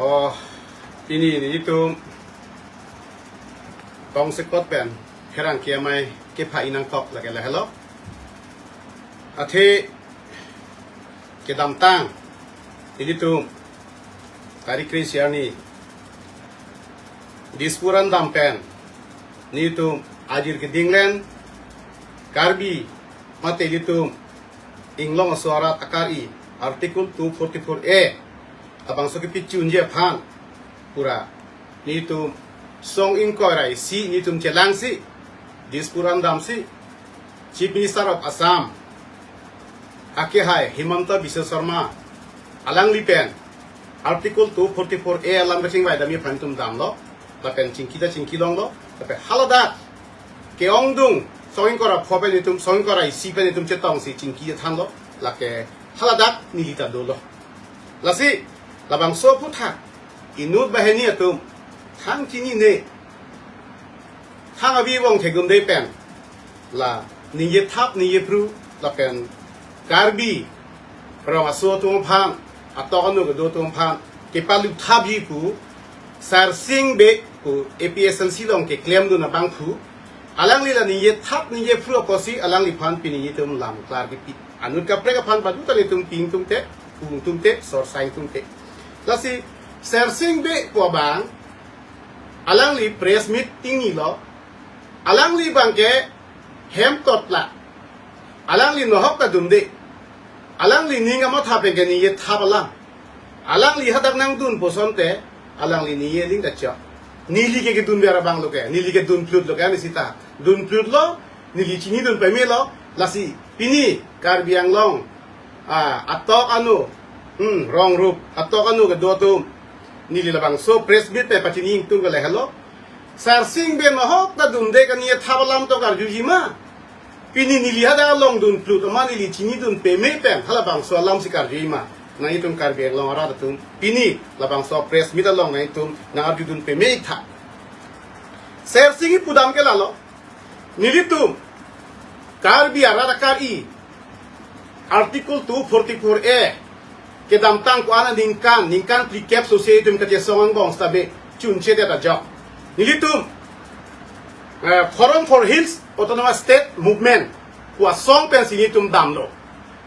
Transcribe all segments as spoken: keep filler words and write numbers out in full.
Oh, pini nelitum tongsekot pen pherangke amei kepha-i nangkok lake lahelo. Athe kedamtang nelitum tarik kre-isi arni Dispur an dam pen nelitum ajir kedinglen Karbi mate nelitum inglong aso arat akar-i Article two forty-four A labangso kepachunji aphan pura nelitum song ingkoi ra isi nelitum chelangsi Dispur an damsi Chief Minister of Assam akehai Himanta Biswa Sarma alangli pen Article two forty-four A alam kachingvai damji aphan nelitum damlo, lapen chingki ta chingki longlo, lapen haladak ke-ongdung song ingkoi ra pho pen nelitum, song ingkoi ra isi pen nelitum chetongsi chingki chethanlo, lake haladak neli ta dolo. Lasi labangso aphuthak inut banghini atum thang chinine, thang avi vong thegum de pen la ningje thap ningje phru lapen Karbi rong aso atum aphan, atok anu kedo atum aphan kepalu thapji pu Sarsing Bey pu A P H L C along keklemdun abangphu alangli la ningje thap ningje phru apotsi alangliphan pini nelitum lam klar kepi. Anut kaprek aphan badu ta nelitum ping tungte, pung tungte, sorsai tungte. Lasi Sarsing Bey pu abang alangli press meet tingnilo, alangli abangke hem totla, alangli nohok ta dunde, alangli ning amatha pen ke ningje thap alam. Alangli hadak nangdun pusonte alangli ningje ling ta chok. Neli ke kedun ber abang lo ke, neli kedun phlut lo ke, neli sita dun phlut lo, neli chinidun pemelo. Lasi pini Karbi Anglong, ah, atok anu, hmm, rong rup atok anu kedo atum, neli labangso press meet pen pachini ingtung ke lahelo. Sarsing Bey nohok ta dunde ke ningje thap alam to karjuji ma? Pini neli hadak along dun phlut ma, neli chinidun peme pen halabangso alamsi karjuji ma? Nanglitum Karbi Anglong arat atum pini labangso press meet along nanglitum nangarjudun peme tha. Sarsing Bey pu dam ke lalo, nelitum Karbi arat akar-i Article two forty-four A kedamtang ko-an aningkan, ningkan phlikep sose itum kachesong angbong seta Bey chunchedet ajok nelitum, eh, Forum for Hills Autonomous State Movement pu asong pensi nelitum damlo.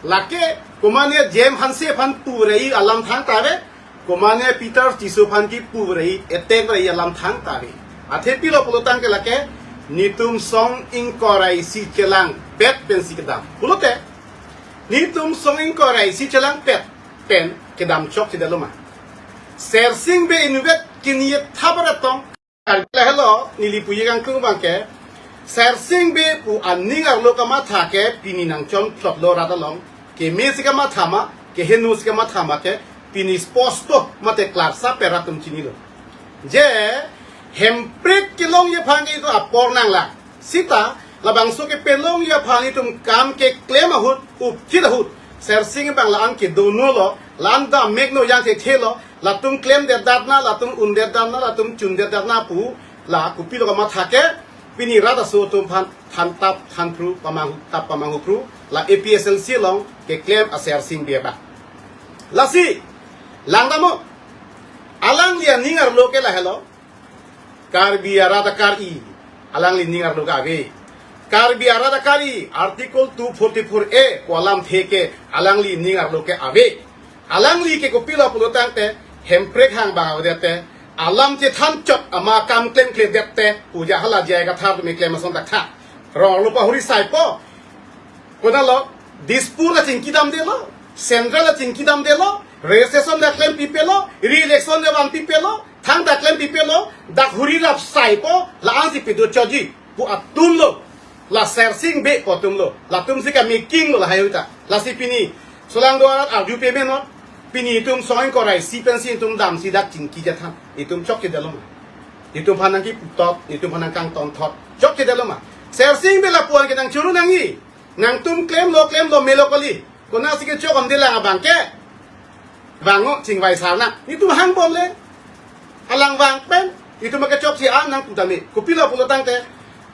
Lake komane J M Hanse aphan pu rai alam thangta ave, komane Peter Tisso aphan kepu rai, attack rai alam thangta ave. Athe pilo pulo tangte lake nelitum song ingkoi ra isi chelangpet pensi kedam. Pulote nelitum song ingkoi ra isi chelangpet pen kedam chokchedetlo ma? Sarsing Bey inutvet ke ningje thap arat tong. Lahelo neli puji kangtung abangke, Sarsing Bey pu aning arlo kamatha ke pini nangchon phlotlo rat along. Kemesi kamatha ma, kehenosi kamatha ma ke pini sposto mate klarsa pen rat atum chinilo. Je hemprek kelongji aphan ke itum apor nanglang. Sita labangso kepalongji aphan itum kam keklem ahut, upchit ahut, Sarsing Bey abang la-an kedo nolo, la-an dam mekno, jangthe thelo, latum klemdetdatna, latum undetdatna, latum chundetdatna pu la kopilo kamatha ke pini rat aso atum aphan thantap thanphru pamanghu tap pamanghuphru la A P H L C along keklem a Sarsing Bey abang. Lasi langdammo, alangli aning arlo ke lahelo, Karbi arat akar-i alangli ning arlo ke ave. Karbi arat akar-i Article two forty-four A pu alamthe ke alangli ning arlo ke ave. Alangli ke kopilo pulo tangte hemprek hang bang avedette, alam chethan chot ama kam klemkledet te, puja hala J I Kathar atum keklem ason dak tha. Rong arlo pahuri saipo. Konatlo, Dispur la chingki damdelo, Central la chingki damdelo, registration la klem pipelo, re-election la van pipelo, thangta klem pipelo, dak huri rap saipo, la-ansi pido choji pu atumlo, la Sarsing Bey pu atumlo, latumsi kamaking lo lahai ahut ta. Lasi pini solang do arat arju peme non, pini itum song ingkoi ra isi pensi itum damsi dak chingki chethan, itum chokchedetlo ma? Itum aphan nangkipu tot, itum aphan nangkangton tot, chokchedetlo ma? Sarsing Bey lapu-an ke nangchoro nangji. Nangtum klemlo, klemlo melo kali. Konatsi kechok amde lang abangke. Vango chingvai sarna. Itum hangbomle. Alang vang pen itum kechok si an nangtum tame. Kopilo pulo tangte,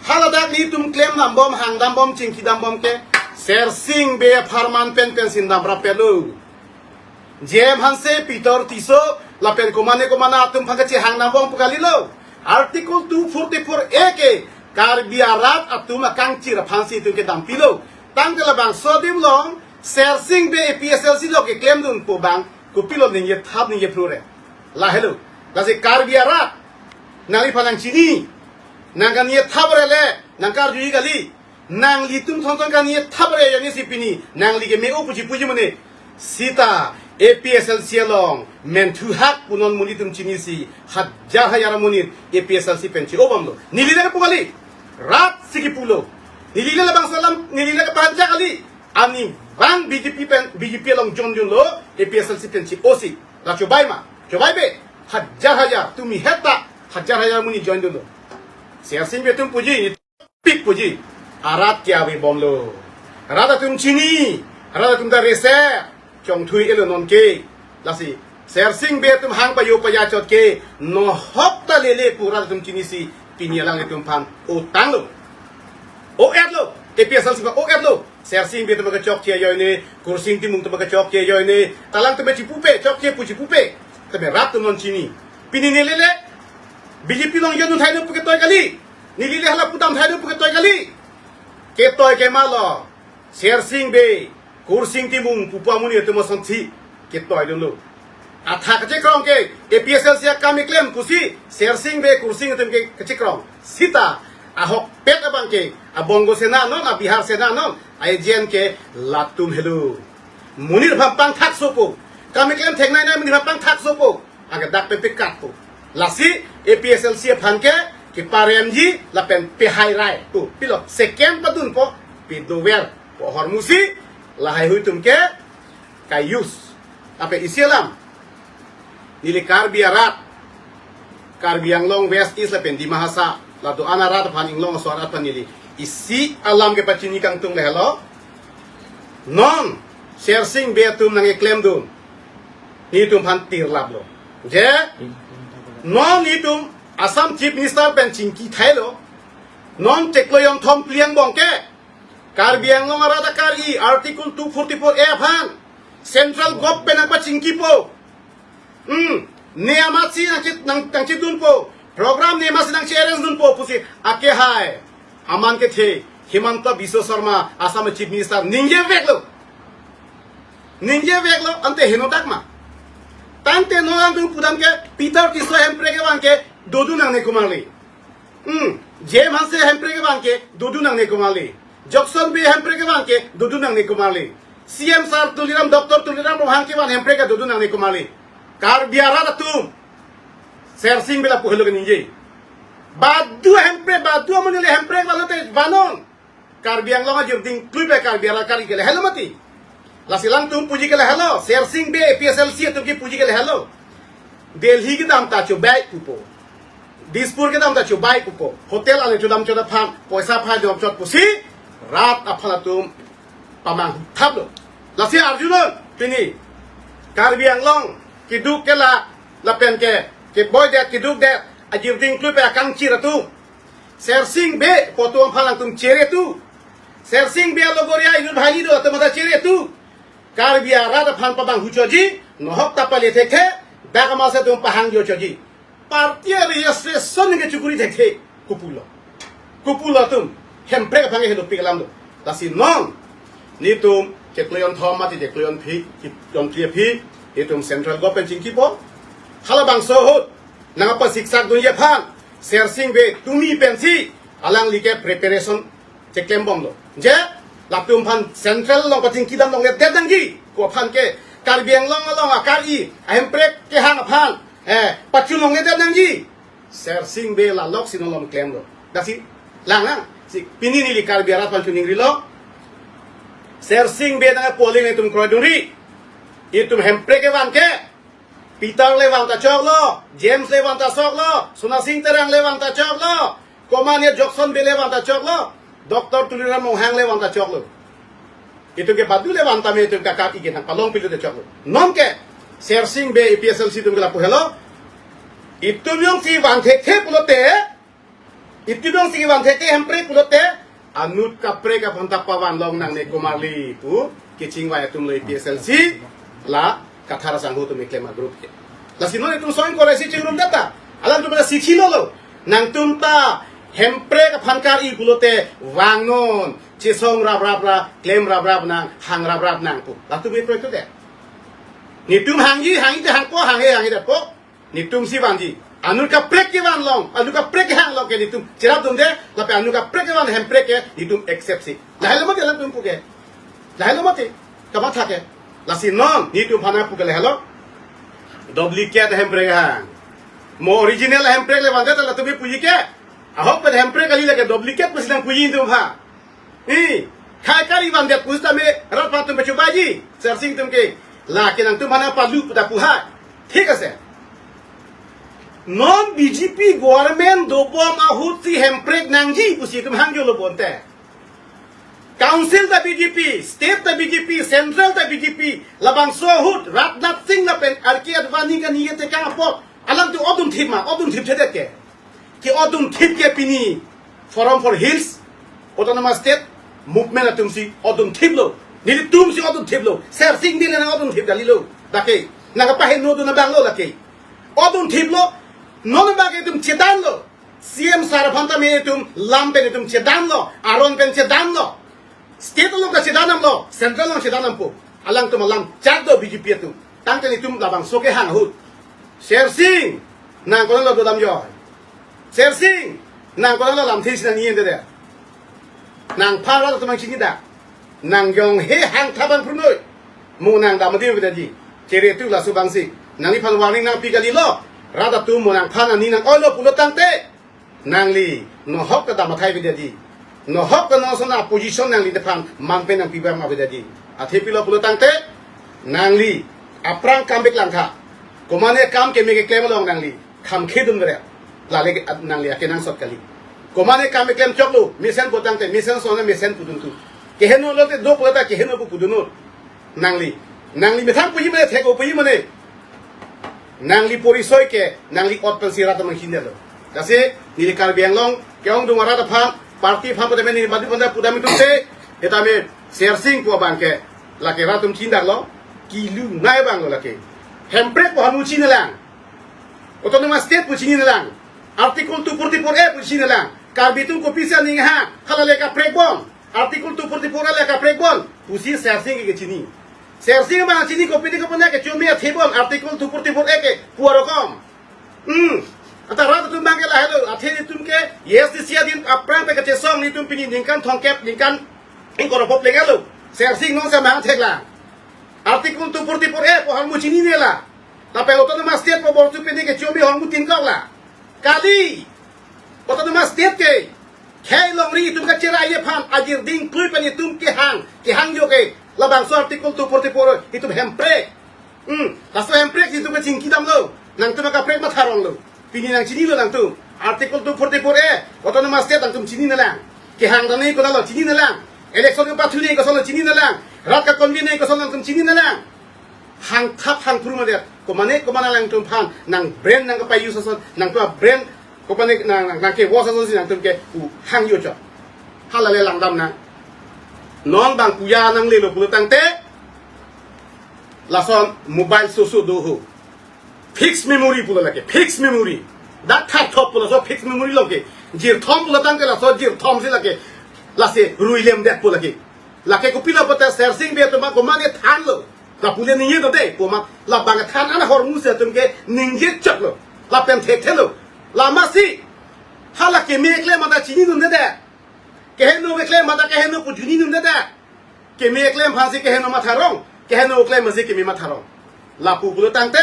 haladak nelitum klem dambom, hang dambom, chingki dambom ke Sarsing Bey apharman pen pensi damrappetlo. J M Hanse, Peter Tisso, Lapen komane komane atum aphan kachehang nangvong pu kalilo. Article two forty-four A ke Karbi arat atum akangchir aphansi itum kedam pilo. Tangte labangso adim along Sersing Bey A P S L C along keklemdunpo abang kopilo ningje thap ningje phru re. Lahelo. Lasi Karbi arat, nangliphan nangchini, nangkaningje thap re le, nangkarjuji kali. Nanglitum thongthong kaningje thap re ajoinesi pini nangli keme-o puji puji mene. Sita A P S L C along menthu hak pu non monit atum chinisi hajar hajar amonit A P S L C pen che-o bomlo. Neli le pu kali. Rat si kipulo. Neli le labangso alam, neli le kapahanjak kali. Ani bang B J P pen, B J P along joindunlo, A P S L C pen che-osi. La chobai ma, chobai be. Hajar hajar, tumi heta, hajar hajar amonit joindunlo. Sersing Bey atum puji, pik puji. Arat ke ave bomlo. Rat atum chini, rat atum ta rese, chongthui elo nonke. Lasi Sersing Bey atum hang payo paya chot ke, nohok ta lele pu rat atum chinisi pini alanglitum aphan o tanglo. O-etlo, A P S L C aphan o-etlo. Sersing Bey atum kechokche ajoine, Kursing Timung atum kechokche ajoine, ta alangtum chipupe, chokche pu chipupe. Tame rat atum non chini. Pini nelele, B J P along join un thailo pu ketoi kali. Neli le hala pudam thailo pu ketoi kali. Ketoi ke malo. Sersing Bey, Kursing Timung, pupu amonit atum asonsi ketoidunlo. Athak kachekrong ke, A P S L C akam keklem pusi, Sersing Bey, Kursing atum ke kachekrong. Sita, ahokpet abang ke, a Bongo Sena non, a Bihar Sena non, a-agent ke latum helo. Monit aphan pangthak sopo. Kam keklem theknei nei monit aphan pangthak sopo. Aga dak pe pekat po. Lasi A P S L C aphan ke keparemji lapen pehairai po. Pilo second padunpo, pedover po ahormusi, lahaihui atum ke ka-use. Ape isi alam. Neli Karbi arat, Karbi Anglong West East lapen Dima Hasao, la do-an arat aphan, inglong aso arat aphan neli isi alam kepachini kangtung le helo. Non Sersing Bey atum nangkeklemdun, netum aphan tirlaplo. Je, non netum Assam Chief Minister pen chingki thailo. Non chiklo jonthom phli angbong ke Karbi Anglong arat akari Article two forty-four A aphan Central Government nangpachingkipo. Hmm, ne amatsi nangchi, nang, nangchidunpo. Program ne amatsi nangchi-arrange dunpo pusi akehai aman kethe Himanta Biswa Sarma, Assam Chief Minister, ningjeveklo. Ningjeveklo, ante henodak ma. Tangte non nangtum pudam ke Peter Tisso hemprek kevan ke dodun nangne komarli. Hmm, James Hanse hemprek kevan ke dodun nangne komarli. Jackson Bey hemprek kevan ke dodun nangne komarli. C M sir Tuliram, Doctor Tuliram Ronghang kevan hemprek ke dodun nangne komarli. Karbi arat atum, Sersing Bey lapu helo keningje. Badu hemprek, badu amonit le hemprek vanglote vannon. Karbi Anglong ajir dingklui pen Karbi arat akari ke le helo mati. Lasi alangtum puji ke le helo, Sersing Bey A P S L C atum kepuji ke le helo. Delhi kedam ta chobai pupo. Dispur kedam ta chobai pupo. Hotel ale chodam chot aphan, poisa aphan dam chot pusi, rat aphan atum pamanghu thaplo. Lasi arjunon, pini Karbi Anglong keduk kela, lapen ke, keboi det, keduk det, ajir dingklui pen akangchir atum, Sersing Bey pu atum aphan nangtum chere tu. Sersing Bey alogoria inut bhai do atum ta chere tu. Karbi arat aphan pamanghu choji, nohok ta pale thekthe, dak amatsi atum pahangjo choji. Party registration ningke chukuri thekthe, kopulo. Kopulo atum, hemprek aphan ke hedopik alam do. Lasi non, netum, chiklo jonthom mati chiklo jonphli, jonphli aphi, netum Central Government chingkipo. Halabangso ahut, nangpasiksak dunji aphan, Sersing Bey tumi pensi, alangli ke preparation cheklem bomlo. Je, latum aphan Central along pachingkidam longledet nangji. Ko aphan ke Karbi Anglong along akari, ahemprek kehang aphan, eh, pachun longledet nangji. Sersing Bey lalok si nolom klemlo. Lasi, lang lang. Si, pini neli Karbi arat aphan choningrilo. Sersing Bey nangpoli netum kroidunri. Itum hemprek kevan ke Peter le van ta choklo, James le van ta choklo, Sonasing Terang le van ta choklo, komane Jackson Bey le van ta choklo, Doctor Tuliram Ronghang le van ta choklo. Itum ke badu le van tame itum kakap ike nangpalong pilu ta choklo. Nonke, Sersing Bey A P S L C atum ke lapu helo. Itum jongsi van thekthe pulote, itum jongsi van thekthe hemprek pulote, anut kaprek aphan ta pavan long nangne komarli pu kechingvai atumlo A P S L C la Kathar asangho atum keklem agroup ke. Lasi non itum song kore si chingrum data. Alangtum pada sikhi lolo. Nangtum ta Hemprek aphan kar-i pulote vangnon. Chesong rap rap ra, klem rap rap nang, hang rap rap nang pu. Latum ikroi tu de. Nitum hangji, hangji te hangpo, hanghe, hanghe de po. Nitum si vanji. Anut kaprek kevan long, anut kaprek kehang long ke nitum cherap dun de, lapen anut kaprek kevan Hemprek ke nitum accept si. Lahelo mati alangtum pu ke. Lahelo mati. Kamatha ke. Lasi non nitum aphan pu ke lahelo. Duplicate Hemprek ha. Mo original Hemprek le van de ta latum puji ke. Ahok pen Hemprek kali lake duplicate pusi nangpuji nitum ha. I, khai kari van de pusi tame rat aphan tum pechubaji. Sersing tum ke. Lake nangtum aphan palu pu ta pu ha. Thik ase. Non B J P government dobom ahut si Hemprek nangji pusi itum hangjo lo bonte. Council ta B J P, state ta B J P, central ta B J P, labangso ahut Rajnath Singh lapen R K Advani kani ye tekang apot, alangtum odun thip ma, odun thip thedet ke. Ke odun thip ke pini Forum for Hills, Autonomous State, movement atum si odun thip lo. Nelitum si odun thip lo. Sersing Bey le nang odun thip kali lo. Lake, nang kapahen no dun abang lo lake. Odun thip lo, non abang ke itum chedan lo. C M sir aphan tame itum lam pen itum chedan lo, aron pen chedan lo. State along ta chedan nam lo, central along chedan nam po. Alangtum alam chak do B J P atum. Tangte nitum labangso kehang ahut. Sersing, nang konat lo dodam joi. Sersing, nang konat lo lamthe si nang nien de de. Nangphan rat atum nangchini dak. Nang jong he hang thabang prunoi. Mo nang dam adi avedet ji. Chere tu laso abang si. Nangliphan warning nangpi kali lo. Rat atum mo nangphan ani nang-oi lo pulo tangte. Nangli nohok ta dam athai avedet ji. Nohok ta non ason a position nangli nephan man pen nangpi bang avedet ji. Athe pilo pulo tangte. Nangli aphrang kam bek lang tha. Komane kam keme keklem along nangli kham khedun beret. Lale ke nangli akenangsot kali. Komane kam keklem choklo, mesen pu tangte, mesen ason mesen pudun tu. Keheno lote do pulo ta keheno pu pudunnon. Nangli. Nangli methang puji mane, thek-o puji mane. Nangli porisoi ke, nangli ot pensi rat atum nangchinine lo. Lasi, neli Karbi Anglong, ke-ongdung arat aphan, party aphan pu tame neli badu panda pudam itum te, etame Sersing pu abang ke, lake rat atum chinidaklo, kilu nai abang lo lake. Hemprek pu ahormu chininelang. Autonomous State pu chininelang. Article two forty-four A pu chininelang. Karbi atum kopisi aning ha, halale kaprek bon. Article two forty-four A le kaprek bon. Pusi Sersing ke chini. Sersing abang chini kopine kopine ke chumi athe bon. Article two forty-four A ke puarokom. Hmm. Anta rat atum abang ke lahelo. Athe itum ke A S D C adin aphrang pen kachesong nitum pini ningkan thomkep ningkan ingkoi ra pho plenglo. Sersing non samang theklang. Article two forty-four A pu ahormu chinine la. Lapen Autonomous State pu borchu pini ke chumi ahormu tin kok la. Kali. Autonomous State ke. Khei longri itum kacherai aphan ajir ding klui pen itum kehang. Kehang jo ke. Labangso Article two forty-four itum Hemprek. Hmm. Laso Hemprek itum kachingki damlo. Nangtum kaprek matha rong lo. Pini nangchinilo nangtum. Article two forty-four A, Autonomous State nangtum chininelang. Kehang damnei konat lo chininelang. Election kepathunei koson lo chininelang. Rat kakonvenei koson nangtum chininelang. Hang thap hang phru madet. Komane komane alangtum aphan nang brain nangkepa-use ason, nangtum a-brain komane nang, nang, nangke-wash ason si nangtum ke u hang yo chok. Halale langdam nang. Non bang puja nanglelo pulo tangte. Lason mobile soso do ho. Fixed memory pulo lake, fixed memory. Dak thar thop pulo so fixed memory lo ke. Jirthom pulo tangte laso jirthom si lake. Lasi ruilem det pulo lake. Lake kopilo pulote Sersing Bey atum komane thanlo. Lapu le ningje do de, poma labang than an ahormu si atum ke ningje choklo. Lapen thekthelo. Lama si. Hala keme keklem anta chininun de de. Keheno keklem anta keheno pu chininun de de. Keme keklem aphan si keheno matha rong, keheno keklem aphan si keme matha rong. Lapu pulo tangte,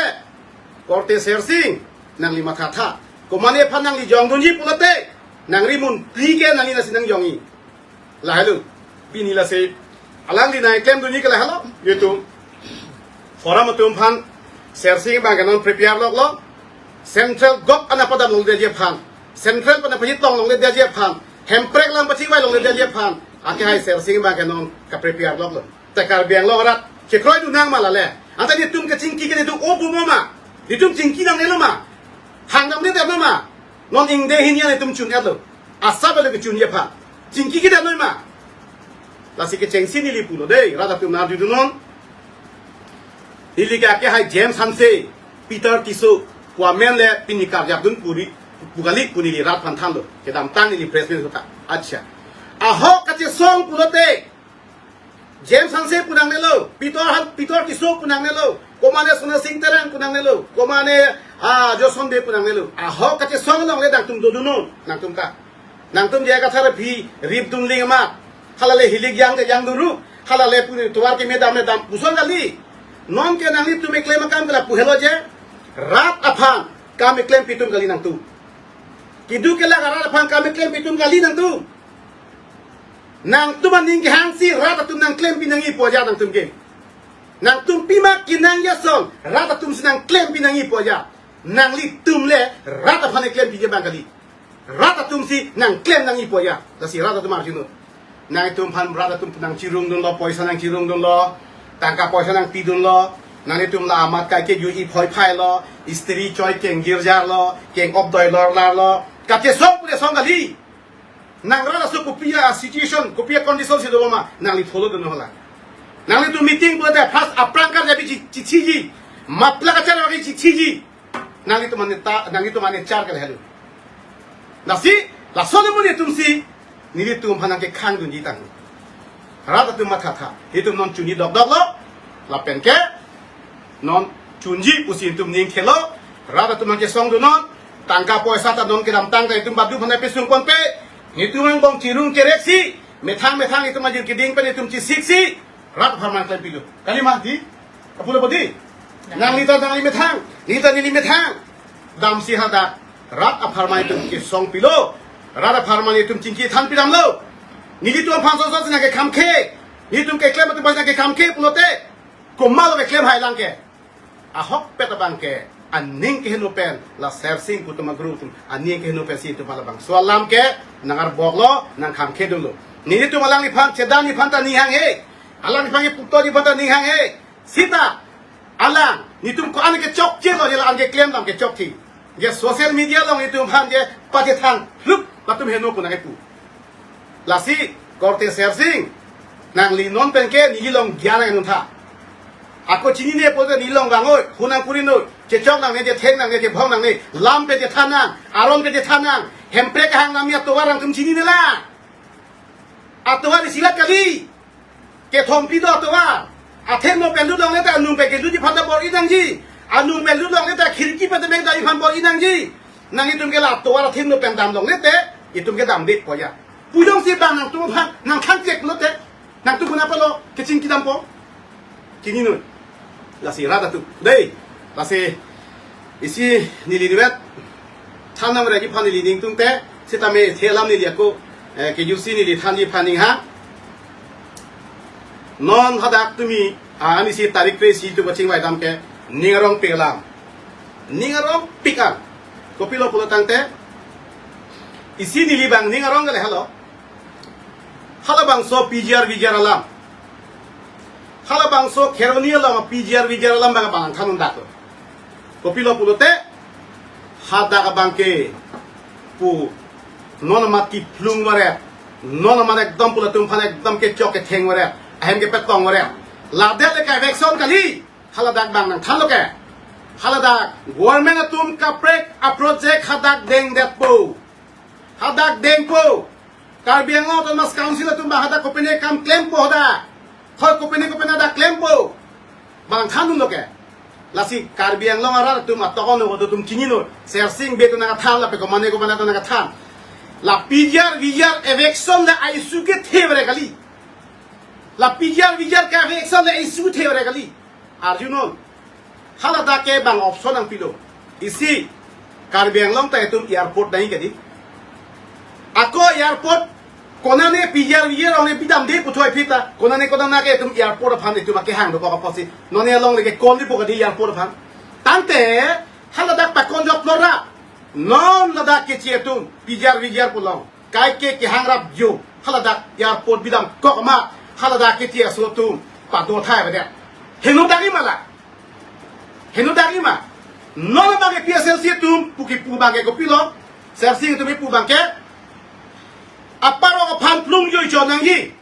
korte Sersing, nangli matha tha. Komane aphan nangli jongdunji pulote, nangri mun phli ke nangli lasi nangjongji. Lahelo, pini lasi, alangli nangklemdunji ke lahelo, itum. Forum atum aphan, Sersing abang ke non prepare loklo, Central Gov an apadam longledetji aphan. Central pen aphan hitlong longledetji aphan. Hemprek alam pachingvai longledetji aphan. Akehai Sersing abang ke non kaprepare loklo. Te Karbi Anglong arat chekroidun nang ma lale. Anta netum kachingki ke netum obu mo ma. Netum chingki nangnelo ma. Hang damnedetlo ma. Non ingde hini an netum chun-etlo. Asap alo kechunji aphan. Chingki kedetnoi ma. Lasi kechengsi neli pulo dei. Rat atum nangdunnon. Neli ke akehai James Hanse. Peter Tisso pu amen le pini karjap dun puri pu kali pu neli rat aphan thanlo. Kedamtang neli press meet ahut ta. Accha. Ahok kachesong pulote James Hanse pu nangnelo, Peter Han, Peter Tisso pu nangnelo, komane Sona Sing Terang pu nangnelo, komane, ah, Joson Bey pu nangnelo. Ahok kachesong along le nangtum dodunnon, nangtum ta. Nangtum je kathar aphi rip dun ling ma. Hala le hilik yang ke yang duru. Hala le pu tovar keme dam le dam puson kali. Non ke nanglitum keklem akam ke lapu helo je. Rat aphan kam keklem pitum kali nangtum. Kedo kelak arat aphan kam keklem pitum kali nangtum. Nangtum aning kehang si rat atum nangklem pinangji pu ajat nangtum ke. Nangtum pima kenangji ason rat atum si nangklem pinangji pu ajat. Nanglitum le rat aphan keklem piji abang kali. Rat atum si nangklem nangji pu ajat. Lasi rat atum arjunon. Nanglitum aphan rat atum nangchirung dunlo, poisa nangchirung dunlo, tangka poisa nangpi dunlo. Nanglitum la amat kai ke ju-i phoi phai lo, istri choi keng girjar lo, keng op doi lor lar lo. Kachesong pule song kali. Nang rat aso kopi a situation, kopi a condition si do ma, nangli follow dun hala. Nanglitum meeting pulote first aphrang karjap chichiji. Mapla kachar lagi chichiji. Nanglitum ane ta, nanglitum ane char ke lahelo. Lasi, laso amonit atum si, nelitum aphan nangkekhang dunji tang. Rat atum mathatha, itum non chunji dokdok lo, lapen ke, non chunji pusi itum ning thelo, rat atum nangkesong dunnon, tangka poisa ta non kedamtang ta itum badu aphan pesung ponpe, itum angbong chirung cherek si, methang methang itum ajir keding pen itum chisik si, rat apharman klem pilo. Kali ma di? Kapulo podi? Nangli ta nangli methang, neli ta neli methang. Damsi hadak, rat apharman itum kesong pilo, rat apharman itum chingki than pidamlo. Nelitum aphan soso si nangkekhamkhe, nelitum keklem atum aphan nangkekhamkhe pulote, komatlo keklem hai lang ke. Ahokpet abang ke, aning keheno pen, la Sersing pu atum agroup atum, aning keheno pen si itum labangso alam ke, nang arbok lo, nangkhamkhe dunlo. Nelitum alangliphan, chedan neliphan ta ning hanghe. Alangliphan ke puto neliphan ta ning hanghe. Sita, alang, nelitum ko-an kechokche lo, je la-an keklem dam kechokche. Je social media along nelitum aphan je pachethang, hlup, latum heno pu nangkepu. Lasi, korte Sersing, nangli non pen ke neli along gyan nangtha. Ako chinine pulote neli along vang oi, hu nangkurinoi, chechok nangne, chetheng nangne, chebhong nangne, lam pen chethan nang, aron pen chethan nang, Hemprek kehang nami atovar nangtum chinine la. Atovar isilat kali. Kethom pi do atovar. Athengno pen lut longle te anung pen kelutji aphan ta bor-i nangji. Anung pen lut longle te khirki pen ta meng damji aphan bor-i nangji. Nanglitum ke la atovar athengno pen dam longle te, itum ke damde pu ajat. Pu jongsi bang nangtum aphan nangthan chek lote, nangtum konatlo kechingki dampo? Chininoi. Lasi rat atum. Dei, lasi isi neli nivet than nangreji aphan neli ning tungte, sitame the alam neli ako, eh, kejutsi neli thanji aphan ning ha. Non hadak tumi, ah, ani si tarik kre-isi atum kachingvai dam ke, ning arongpik alam. Ning arongpik an. Kopilo pulo tangte, isi neli bang ning arong ke lahelo. Halabangso P G R V G R alam. Halabangso Kheroni along P G R V G R alam bang bang than un-e dak lo. Kopilo pulote, hadak abang ke pu non amat kephlung varet, non amat ekdom pu latum aphan ekdom kechok ketheng varet, ahem kepetong varet. Ladak le ka-eviction kali, haladak bang nangthanlo ke. Haladak government atum kaprek a-project hadak dengdetpo. Hadak dengpo. Karbi Anglong Autonomous Council atum bang hadak kopine kam klempo hadak. Hoi kopine kopine hadak klempo. Bang than dunlo ke. Lasi Karbi Anglong arat atum atokon atum chininoi. Sersing Bey atum nangkethan lapen komane komane atum nangkethan. La P G R V G R eviction le a-issue kethe varet kali. La P G R V G R ke eviction le a-issue kethe varet kali. Arjunon. Haladak ke bang option nangpilo. Isi Karbi Anglong ta itum airport nangji kedi. Ako airport konane P G R V G R along le pidamde puthot aphi ta. Konane konane ke itum airport aphan itum akehang dokok apotsi. Nonne along le ke call dipo kedi airport aphan. Tangte haladak pakon joklo ra. Non ladak keche atum P G R V G R pu along. Kaike kehang rap jo, haladak airport pidamkok ma, haladak keche aso atum pado thai avedet. Heno dagi ma la. Heno dagi ma. Non abang ke P S L C atum pu kipu abang ke kopilo, Sersing atum kipu abang ke. Aparong aphan phlung joi chon nangji.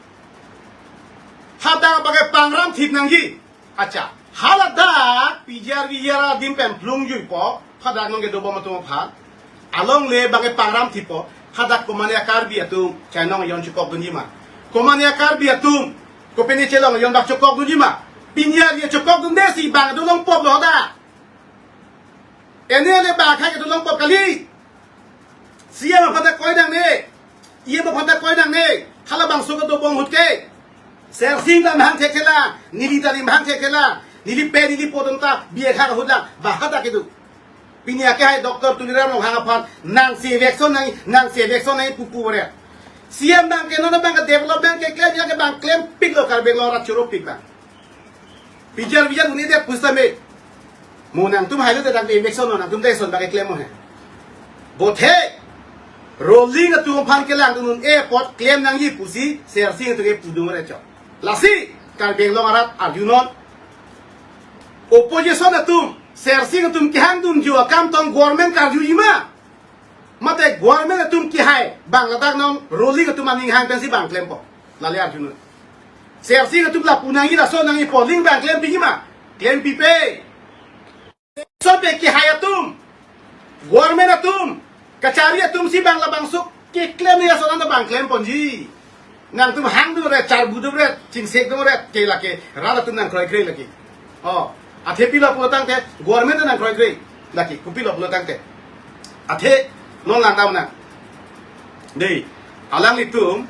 Hadak abang ke pangram thip nangji. Accha. Haladak P G R V arat adim pen plung juipo, hadak nong kedobom atum aphan. Alongle bang kepangram thipo, hadak komane a-Karbi atum chainong yon chukok dunji ma? Komane a-Karbi atum kopine chelong yon bak chukok dunji ma? Pini arni chukok dunde si bang dolong pop lo hadak. Ene le bang khai kedolong pop kali. C M aphan ta koi nangne. E M aphan ta koi nangne. Halabangso kedobom ahut ke. Sersing ta mahang thekthelang, neli ta mahang thekthelang, neli pen neli po atum ta B A khak ahut lang, ba hadak kedo. Pini akehai Doctor Tuliram Ronghang aphan nang si election nang, nang si election nang pupu re. C M bang ke non bang ke development keklem, ya ke bang klempiklo, Karbi Anglong arat choro pik bang. P G R V arat un-edet pusitame. Mo nangtum hailo te dang election non nangtum ta election bang keklem mo he. Bothe Rolling atum aphan kelangdun un-e apot klem nangji pusi Sersing atum ke pudun re chok. Lasi Karbi Anglong arat arjunon. Opposition atum, Sersing atum kehangdun jo akam tong government karjuji ma? Mate government atum kehai bang ladak nong Rolling atum aning hang pensi bang klempo. Lale arjunon. Sersing atum lapu nangji, laso nangji, polling bang klempiji ma? Klempipe. Sobe kehai atum, government atum, kachari atum si bang labangso keklem ya, sonan bang klemponji. Nangtum hangdun re, charbu dun re, chingsek dun re, ke lake rat atum nang kroikre lake. Oh, athe pilo pulo tangte, government nang kroikre lake, kopilo pulo tangte. Athe non langdam nang. Dei, alanglitum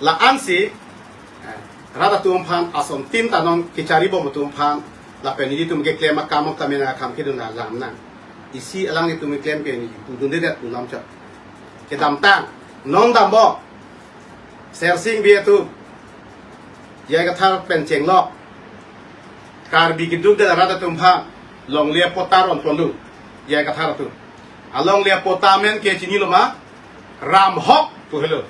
la-ansi, eh, rat atum aphan, ason tin ta non kecharibom atum aphan, lapen nelitum keklem akam ok tame nang akam kedun la lam nang. Isi alanglitum keklem ke neli pudundedet pu lam chot. Kedamtang, non dampo. Sersing B A atum, J I Kathar pen chenglok, Karbi keduk de rat atum aphan longle apatta ronponlo, J I Kathar atum. Alongle apatta amen ke chinilo ma? Ramhok pu helo.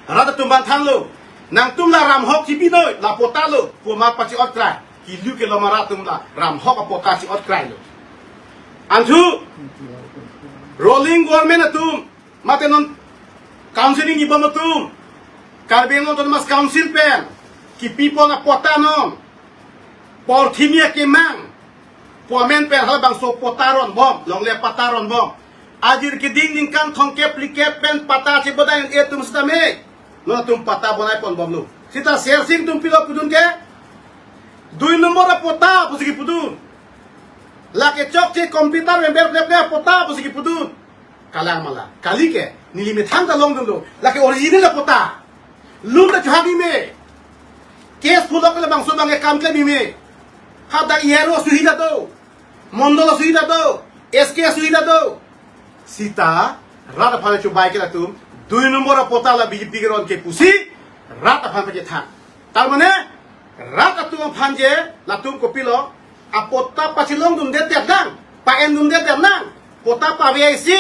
Rat atum aphan thanlo, nangtum la ramhok chibi noi, la patta lo, pu ma pachi-ot krai. Kilu kelom arat atum la ramhok apatta chi-ot krailo. Antu Rolling government atum, mate non council ingjibom atum, Karbi Anglong Autonomous Council pen kipipon apatta non, porthimi akemang pu amen pen halabangso patta ronbom, longle patta ronbom. Ajir keding ningkan thomkep phlikep pen patta chebonai un-e atum sitame, non atum patta bonaiponbomlo. Sita Sersing atum pilo pudun ke, dui nombor apatta pusi kipudun. Lake chokche computer member plep plep apatta pusi kipudun. Kalang mala. Kali ke, neli methang ta longdunlo. Lake original apatta. Lun ta chuhak meme. Case phulok ke labangso bang ke kam klem meme. Hadak E R O suhida do. Mondol suhida do. S K suhida do. Sita, rat aphan chubai ke latum, dui nombor apatta la B J P keron ke pusi, rat aphan pachethang. Tar mane, rat atum aphan je, latum kopilo, apatta pachelongdundedet nang, pa-endundedet nang, patta pave isi,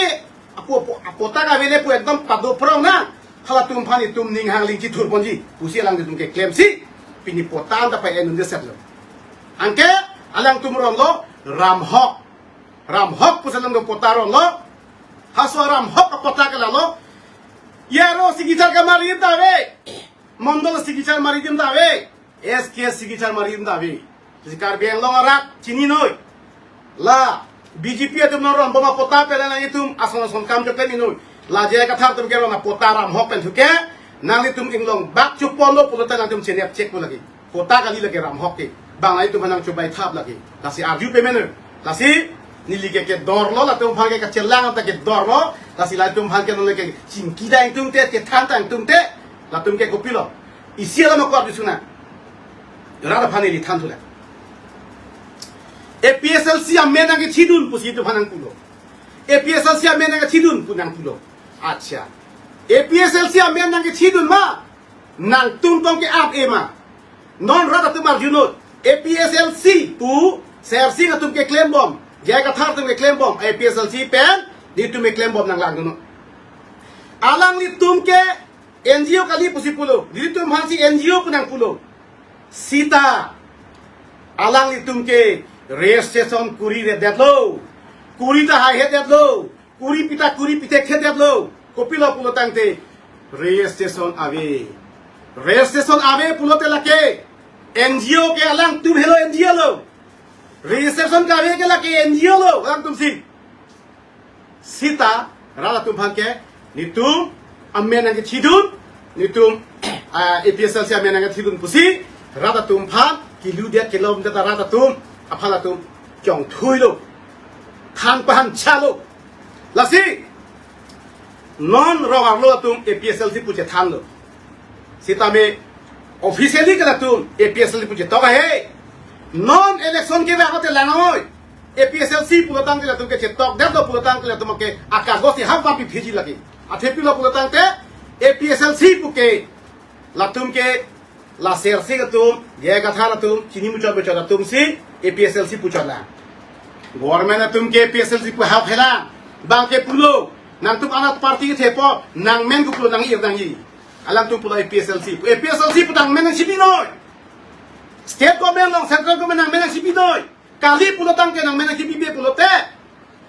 apo, apo, apatta kavele pu ekdom padoprong nang, halatum aphan itum ning hangling chithurponji, pusi alanglitum keklemsi, pini patta anta pa-endundesetlo. Anke, alangtum ronlo, ramhok. Ramhok pusi alangtum patta ronlo, haso ramhok apatta ke lalo, E R O signature kamaridam ta ave. Mondol signature maridam ta ave, S K signature maridam ta ave. Jisi Karbi Anglong arat chini noi. La B J P atum non ronbom apatta pen nanglitum ason ason kam chokle mi noi. La J I Kathar atum keron apatta ramhok pen thu ke, nanglitum inglong bak chuponlo pulote nangtum chinep chek pu lagi. Patta kali lake ramhok ke. Bang nanglitum aphan nangchubai thap lagi. Lasi arju peme noi. Lasi neli ke kedorlo, latum aphan ke kachelang ta kedorlo. Lasi latum aphan ke non le ke chingki dang tung te, kethan dang tung te. Latum ke kopilo. Isi alam akor di suna. Rat aphan neli than thule. A P H L C amen nangkechidun pusi itum aphan nangpulo. A P H L C amen nangkechidun pu nangpulo. Acha. A P H L C amen nangkechidun ma? Nangtum tong ke-ap e ma? Non rat atum arjunon. A P H L C pu Sersing atum keklembom, J I Kathar atum keklembom, A P H L C pen nelitum keklembom nang langdunnon. Alanglitum ke N G O kali pusi pulo, nelitum aphansi N G O pu nangpulo. Sita alanglitum ke registration kuriredetlo, kuri ta haihedetlo, kuri pita kuri pithekthedetlo. Kopilo pulo tangte registration ave. Registration ave pulote lake N G O ke alangtum helo, N G O lo. Registration kave ke lake N G O lo, alangtum si. Sita rat atum aphan ke netum amen nangkethidun, netum ah, A P S L C amen nangkethidun pusi rat atum aphan kilu dia kelom dia ta rat atum aphan atum chongthui lo, than pahan chalo. Lasi non rong arlo atum A P S L C pu chethan lo. Sitame officially ke latum A P S L C pu chetok ahe. Non election ke ba hote lang oi. A P S L C pulo tangte latum ke chetok det lo pulo tangte latum ke akagos si hap vapi phiji lagi. Athe pilo pulo tangte A P S L C pu ke latum ke la Sersing atum, J I Kathar atum, chini muchot muchot atum si A P S L C pu chot lang. Government atum ke A P S L C pu hap helang. Bang ke pulo, nangtum anat party ke thepo, nangmen ke pulo nang-ir nang-i. Alangtum pulo A P S L C pu, A P S L C pu nangmen nangchipi noi. State government along central government nangmen nangchipi noi. Kali pulo tangte nangmen nangchipipe pulote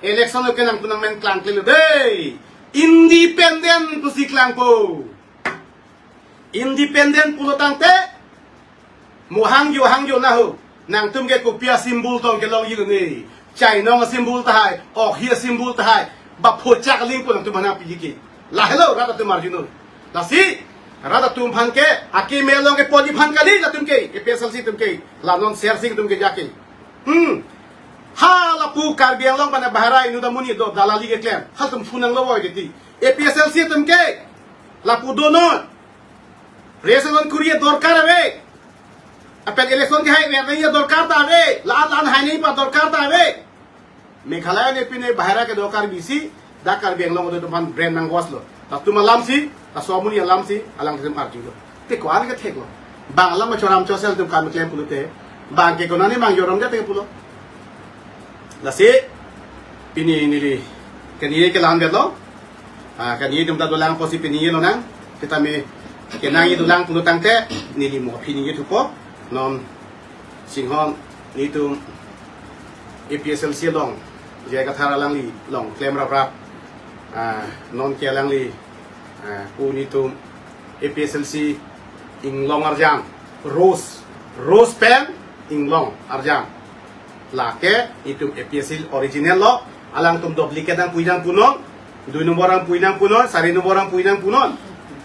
election lo ke nangtum nangmen klangkle lo dei. Independent pusi klangpo. Independent pulo tangte mo hangjo hangjo naho. Nangtum ke kopi a-symbol tong kelong-i lo ne. Chainong a-symbol tahai, okhi a-symbol tahai. Ba phochak lingpo nangtum aphan piji ke. Lahelo rat atum arjunon. Lasi rat atum aphan ke akeme along ke podi aphan kali latum ke, A P S L C atum ke, la non Sersing atum ke jake. Hmm. Ha lapu Karbi Anglong pen bahara inut amonit do, dalali keklem. Halatum phone nanglo voi deti. A P S L C atum ke lapu do non. Registration kuri dorkar ave. Lapen election kehai ave, dorkar ta ave. La-an la-an hai nangji pa dorkar ta ave. Meghalaya ne pine bahara kedo Karbi si, dak Karbi Anglong do atum aphan brand nang gos lo. Latum alam si, laso amonit alam si, alangtum arjulo. Te ko-an ke thek lo. Bang alam choram chosel atum kam klem pulote. Bang ke konane bang jorom jate pulo. Lasi pini neli keni ke lang det lo. Ah, keni atum ta dolang pusi pini lonang. Sitame kenangji dolang pulo tangte neli mo pini thupo. Non singhon netum A P S L C along, J I Kathar alangli along klem raprap. Ah, non ke alangli, ah, pu netum A P S L C inglong arjan, rose, rose pen inglong arjan. Lake netum A P S L C original lo, alangtum duplicate nangpui nangpunon, dui nombor nangpui nangpunon, sari nombor nangpui nangpunon.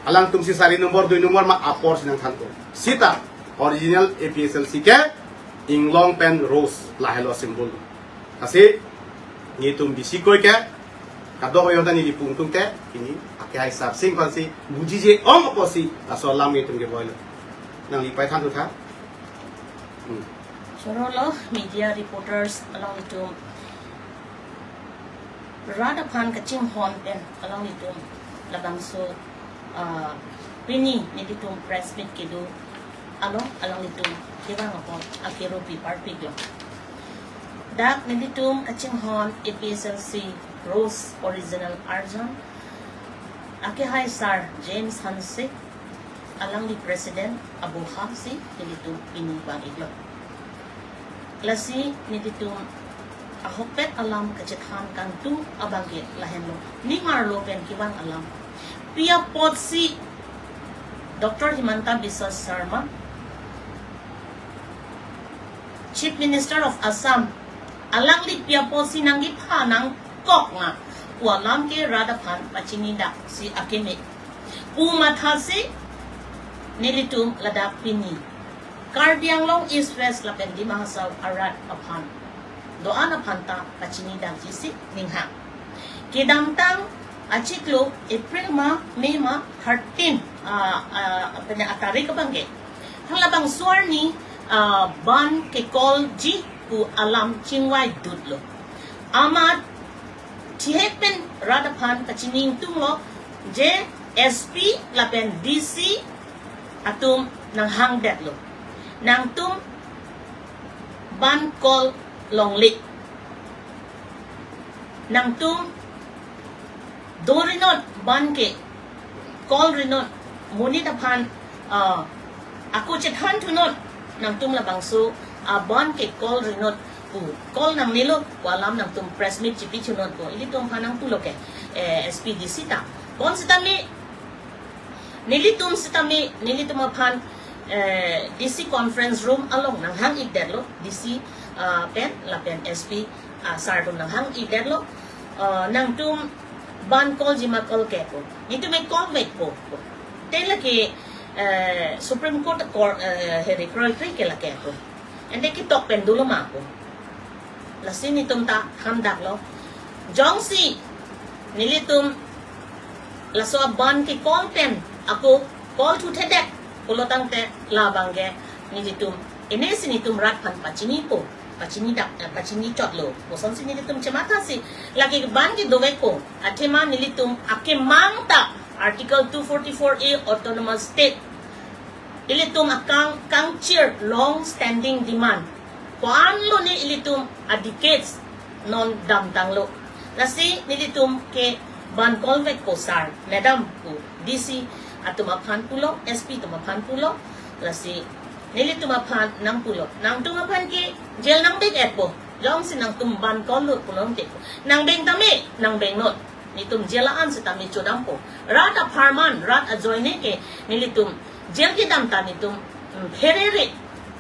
Alangtum si sari nombor, dui nombor ma apor si nangthanpo. Sita original A P S L C ke inglong pen rose lahelo symbol. Lasi netum bisi koi ke kadokave ta neli pung tangte, pini akehai Sersing aphan si bujije ong apotsi laso alam netum kevoi lo. Nangli pai than tu tha. Hmm. Choro lo media reporters along netum rat aphan kachinghon pen along netum labangso, ah, pini nelitum press meet kedo along along netum kevang apot akero pi parpik lo. Dak nelitum kachinghon A P S L C rose original arjan akehai Sir James Hanse, alangli president abohap si nelitum pini vang-iklo. Lasi nelitum ahokpet alam kachethan kangtung abang ke lahenlo. Ning arlo pen kevang alam. Pi apotsi Doctor Himanta Biswa Sarma, Chief Minister of Assam, alangli pi apotsi nangkepha nangkok nga pu alam ke rat aphan pachinidak si akeme pu mathasi nelitum ladak pini Karbi Anglong East West lapen Dima Hasao arat aphan do-an aphan ta pachinidakji si ninghang. Kedamtang achiklo April ma, May ma thirteen, ah, ah, pene atarik abang ke, halabangso arni, ah, ban kekolji pu alam chingvai dut lo. Amat thihek pen rat aphan kachini ingtung lo, je S P lapen D C atum nanghang det lo. Nangtum ban kol longle. Nangtum do rinot ban ke, kol rinot, monit aphan, ah, ako chethan thunot, nangtum labangso, ah, ban ke kol rinot pu, kol nangnelo pu alam nangtum press meet chipi thunot pu ilitum aphan nangpulo ke, eh, S P D C ta. Bonsitame nelitum sitame, nelitum aphan, eh, D C conference room along nanghang-ikdetlo, D C, ah, pen lapen S P, ah, sir atum nanghang-ikdetlo, ah, nangtum ban call ji ma call ke pu. Netum e call vekpo pu. Te lake, eh, Supreme Court court, eh, heri kroikre ke lake pu. Ante ketok pen dolo ma pu. Lasi netum ta thandaklo. Jongsi nelitum laso a-ban ke call pen ako call thuthedet pulo tangte labang ke nelitum ene si netum rat aphan pachinipo, pachinidak, eh, pachinichotlo. Kosonsi nelitum chemathasi lake ban ke dovekpo. Athema nelitum akemang ta Article two forty-four A Autonomous State ilitum akang kangchir long standing demand. Ko-an lone ilitum a-decades non damtanglo. Lasi nelitum ke ban call vekpo sir, madam pu D C atum aphan pulo, S P atum aphan pulo. Lasi nelitum aphan nangpulo. Nangtum aphan ke jail nangbeng-etpo. Jongsi nangtum ban call lo pulo te. Nangbeng tame, nangbeng non. Netum jail an sitame chodampo. Rat apharman, rat ajoine ke nelitum jail kedam ta netum, mm, pherere.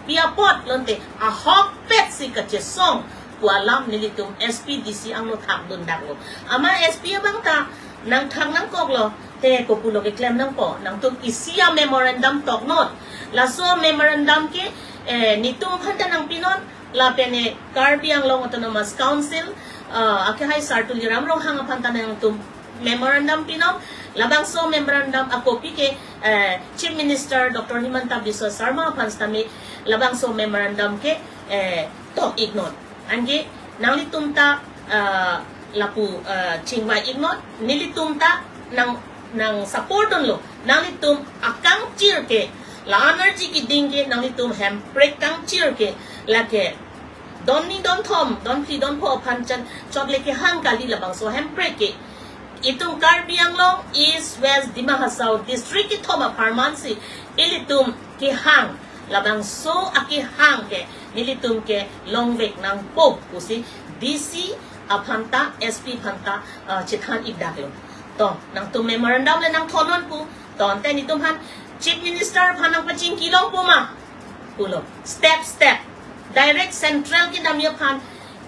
Pi apot lote ahokpet si kachesong pu alam nelitum S P D C angno thakdundaklo. Amat S P abang ta nangthak nangkoklo, te kopulo keklem nangpo, nangtum isi a-memorandum toknon. Laso memorandum ke, eh, netum aphan ta nangpinon, lapen e Karbi Anglong Autonomous Council, ah, akehai sir Tuliram Ronghang aphan ta nangtum memorandum pinon, labangso memorandum a-copy ke, eh, Chief Minister Doctor Himanta Biswa Sarma aphan sitame labangso memorandum ke, eh, tok-iknon. Anke nanglitum ta, ah, lapu, ah, chingvai-iknon, nelitum ta nang, nang support dunlo. Nanglitum akangchir ke, la energy keding ke, nanglitum hemprek kangchir ke, lake don ni don thom, don phli don pho aphan chan, chot le kehang kali labangso hemprek ke. Itum Karbi Anglong, East, West, Dima Hasao district kethom apharman si ilitum kehang, labangso akehang ke nelitum ke longvek nangpo pusi D C aphan ta, S P aphan ta, ah, chethan-ikdaklo. To, nangtum memorandum le nangthonnon pu. To, ante netum aphan Chief Minister aphan nangpachingkilongpo ma pulo. Step, step. Direct central kedamji aphan.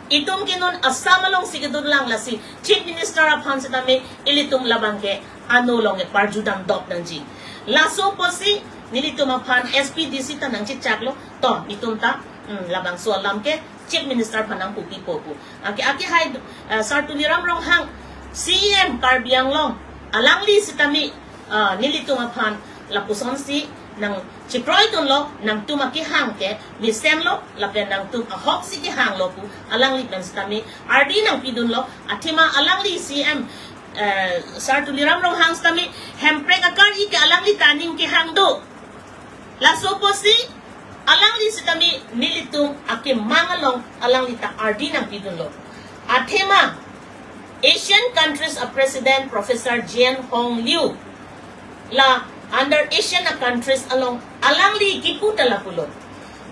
Itum ke non Assam alongsi kedunlang, lasi Chief Minister aphan sitame ilitum labang ke ano along ke parjudam dop nangji. Laso apotsi nelitum aphan S P D C ta nangchechaklo. To, netum ta, hmm, labangso alam ke Chief Minister aphan nangpupipo pu. Anke, akehai, eh, sir Tuliram Ronghang, C E M Karbi Anglong, alangli sitame, ah, nelitum aphan lapusonsi nangchekroidunlo, nangtum akehang ke mesenlo, lapen nangtum ahoksi kehanglo pu alangli pen sitame ardi nangpidunlo. Athema alangli C E M, eh, sir Tuliram Ronghang sitame hemprek akari ke alangli ta aning kehang do. Laso apotsi alangli sitame nelitum akemang along alangli ta ardi nangpidunlo. Athema Asian countries a-president Professor Jane Hong Liu, la under Asian a-countries along alangli kipu ta lapulo,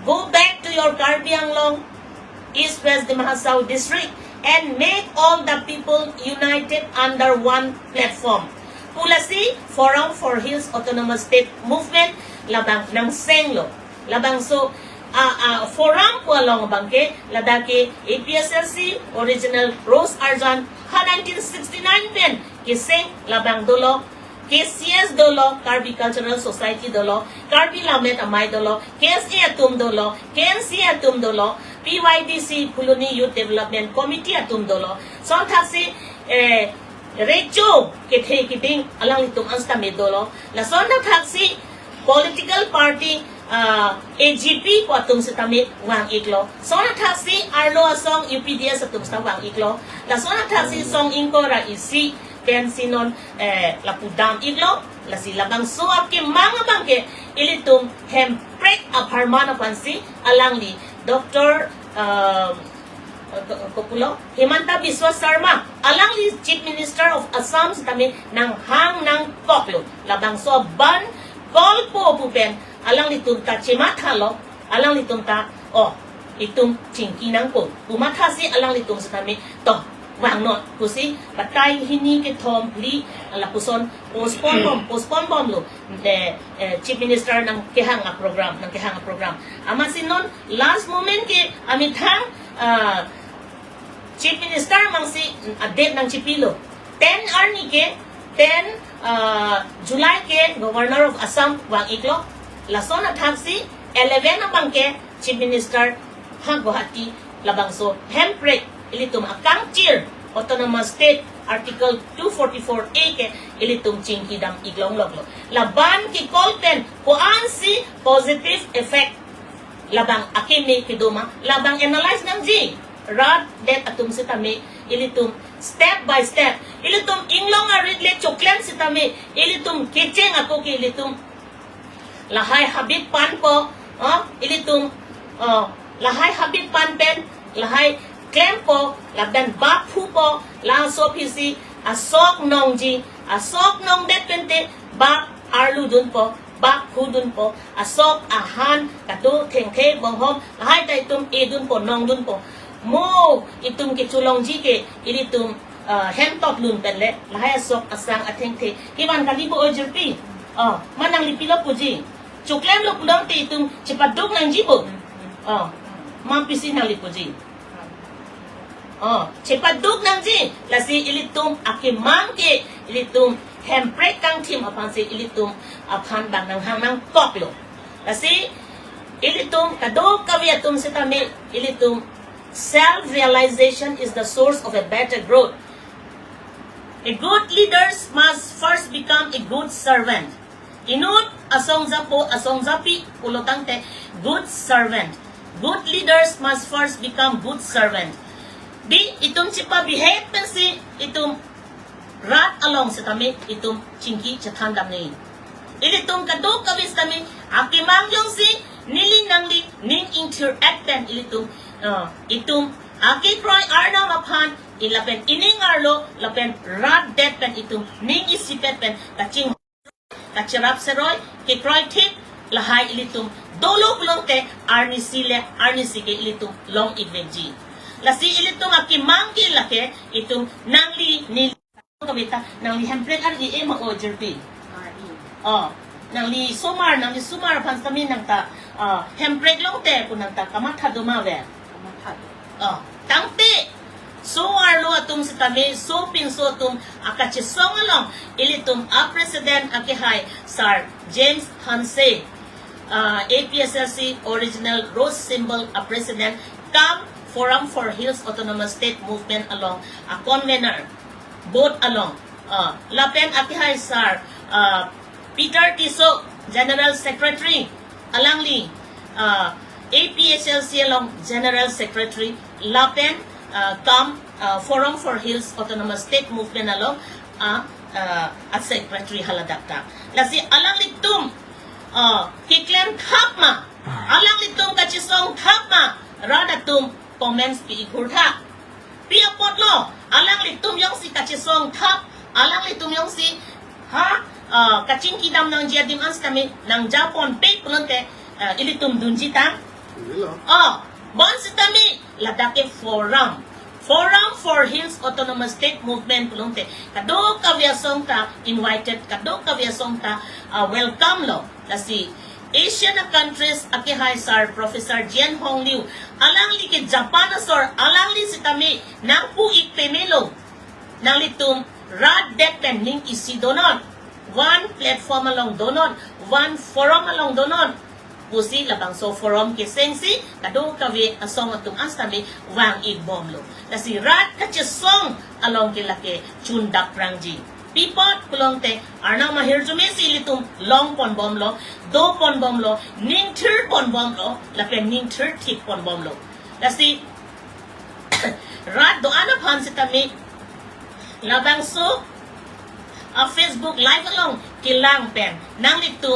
"Go back to your Karbi Anglong, East West Dima Hasao district and make all the people united under one platform." Pu lasi Forum for Hills Autonomous State Movement labang nangsenglo. Labangso a, a, forum pu along abang ke ladak ke A P H L C original Rose Arjan ha nineteen sixty-nine pen keseng labang dolo, K C S dolo, Karbi Cultural Society dolo, Karbi Lammet Amei dolo, K S A atum dolo, K N C atum dolo, P Y D C Phuloni Youth Development Committee atum dolo. Lason thaksi, eh, recho kethe keding alanglitum an sitame dolo. Lason thaksi political party, ah, A G P pu atum sitame vang-iklo. Lason thaksi arlo asong U P D S atum sita vang-iklo. Lason thaksi song ingkoi ra isi pensi non, eh, lapu dam-iklo. Lasi labangso akemang abang ke ilitum hemprek apharman aphansi alangli Doctor, ah, ko-, kopulo, Himanta Biswa Sarma, alangli Chief Minister of Assam sitame nanghang nangkoklo. Labangso ban call po pu pen alanglitum ta chemathalo, alanglitum ta, oh, itum chingki nangpo pu mathasi alanglitum sitame, to, vangnon pusi batai hini kethom phli lapuson postpone bom, postpone bomlo. Le, eh, Chief Minister nangkehang a-program, nangkehang a-program. Amatsi non last moment ke amethang, ah, Chief Minister mangsi a-date nangchipilo. Ten arni ke, ten, ah, July ke Governor of Assam vang-iklo. Lason athaksi eleven abang ke Chief Minister ha Guwahati labangso hemprek ilitum akangchir Autonomous State Article two forty-four A ke ilitum chingki dam-ik longloklo. Laban ke call pen ko-ansi positive effect labang akeme kedo ma, labang analyze nangji. Rat det atum sitame ilitum step by step, ilitum inglong arit le choklem sitame ilitum kecheng ako ke ilitum lahai habit panpo, ah, ilitum, ah, lahai habit pan pen lahai klempo, lapen bak phupo, laso aphisi asok nongji, asok nongdet pente bak arlu dunpo, bak phu dunpo, asok ahan kado thengthe bonghom lahai ta itum e dunpo, nong dunpo. Mo itum kecholongji ke ilitum, ah, hem tot lun pen le lahai asok asang athengthe kevan kalipo ojirpi. Oh, ma nangli pilo puji. Choklemlo pulote itum chepaduk nangjipo. Oh, ma pisi nangli puji. Oh, chepaduk nangji. Lasi ilitum akemang ke ilitum hemprek kangthim aphansi ilitum aphan bang nanghang nangkoklo. Lasi ilitum kadokave atum sitame ilitum self-realization is the source of a better growth. A good leaders must first become a good servant. Inut asong japo, asong japi pulo tangte good servant. Good leaders must first become good servant. Di itum chepa-behave pensi itum rat along sitame itum chingki chethan damnoi. Ilitum kadokave sitame akemang jongsi neli nangli ning ingthir-et pen ilitum, ah, itum akekroi arnam aphan, i lapen ining arlo lapen rat det pen itum ning isipet pen kaching kacherap seroi, kekroi thip, lahai ilitum dolo pulote arnisi le arnisi ke ilitum long-ik vekji. Lasi ilitum akemang ke lake itum nangli neli kaveta nangli hemprek ar-i e ma ojirpi. Ar-i. Oh, nangli somar, nangli somar aphan sitame nangta, ah, hemprek longte pu nangta kamatha do ma ave? Kamatha do. Oh, tangte so-arlo atum sitame, sopinso atum akachesong along ilitum a-president akehai Sir James Hanse, ah, A P H L C original rose symbol a-president, cum Forum for Hills Autonomous State Movement along a-convener, both along, ah, lapen akehai Sir, ah, Peter Tisso, General Secretary, alangli, ah, A P H L C along General Secretary, lapen, ah, cum, ah, Forum for Hills Autonomous State Movement along, ah, ah, a-secretary haladak ta. Lasi alanglitum, ah, keklem thap ma, alanglitum kachesong thap ma, rat atum comments pi-ik hur tha. Pi apotlo, alanglitum jongsi kachesong thap, alanglitum jongsi ha, ah, kachingki dam nangji adim an sitame nangjaponpe pulote, ah, ilitum dunji tang. Ilo. Oh, bonsitame ladak ke Forum, Forum for Hills Autonomous State Movement pulote kadokave asong ta invited, kadokave asong ta, ah, welcome lo. Lasi Asian countries akehai Sir Professor Jian Hong Liu, alangli ke Japan asor, alangli sitame nangpu-ik pamelo, nanglitum rat det pen ning isi donon, one platform along donon, one forum along donon pusi, labangso forum kesengsi kadokave asong atum an sitame vang-ik bomlo. Lasi rat kachesong along ke lake chun dap prangji. Pi apot pulote arnam ahirjume si ilitum longpon bomlo, dopon bomlo, ningthir pon bomlo, lapen ningthir thip pon bomlo. Lasi rat do-an aphan sitame labangso a-Facebook Live along kelang pen nanglitum